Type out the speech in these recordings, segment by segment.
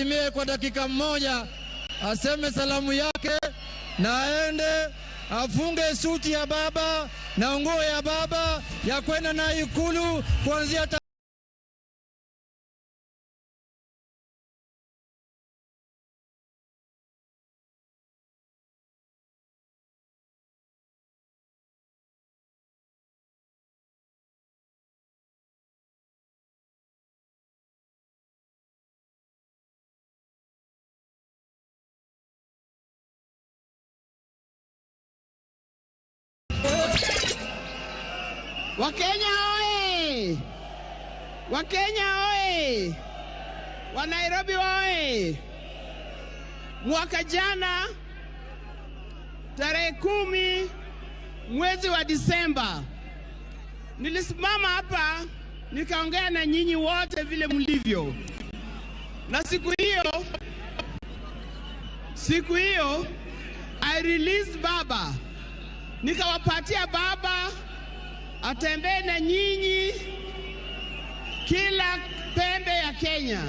Mie kwa dakika mmoja aseme salamu yake na aende afunge suti ya baba na nguo ya baba ya kwenda na Ikulu kuanzia. Wakenya oye! Wakenya oye! Wanairobi oye! Mwaka jana tarehe 10 mwezi wa Disemba nilisimama hapa nikaongea na nyinyi wote vile mlivyo, na siku hiyo I released baba, nikawapatia baba atembee na nyinyi kila pembe ya Kenya.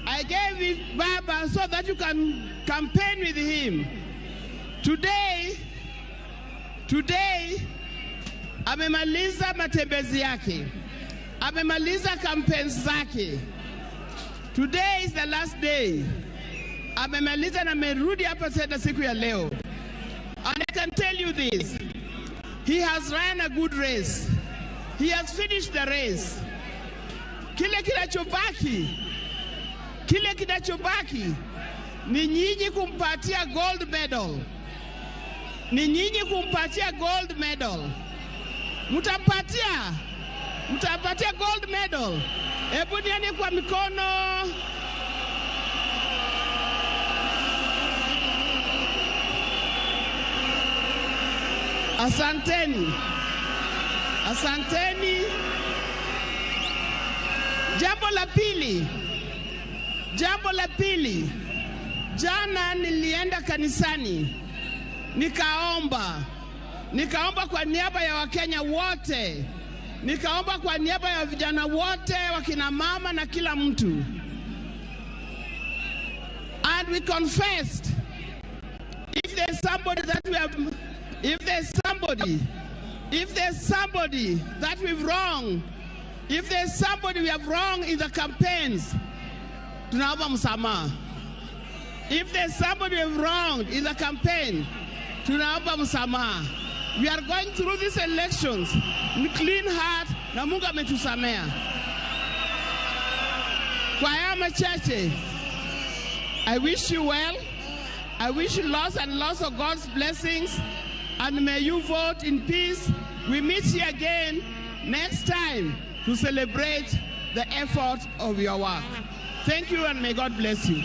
I gave it baba so that you can campaign with him. Today amemaliza matembezi yake, amemaliza campaigns zake. Today is the last day. Amemaliza na amerudi hapa tena siku ya leo. And I can tell you this. He has run a good race. He has finished the race. Kile kinachobaki ni nyinyi kumpatia gold medal. Ni nyinyi kumpatia gold medal. Mtampatia? Mtampatia gold medal? Hebu nione kwa mikono. Asanteni, asanteni. Jambo la pili, jana nilienda kanisani nikaomba, nikaomba kwa niaba ya Wakenya wote, nikaomba kwa niaba ya vijana wote, wakina mama na kila mtu, and we confessed if there's somebody that we've wronged, if there's somebody we have wronged in the campaigns, tunaomba msamaha. If there's somebody we have wronged in the campaign, tunaomba msamaha. We are going through these elections with clean heart na Mungu ametusamea. Kwa haya machache, I wish you well. I wish you lots and lots of God's blessings, and may you vote in peace. We meet here again next time to celebrate the effort of your work. Thank you, and may God bless you.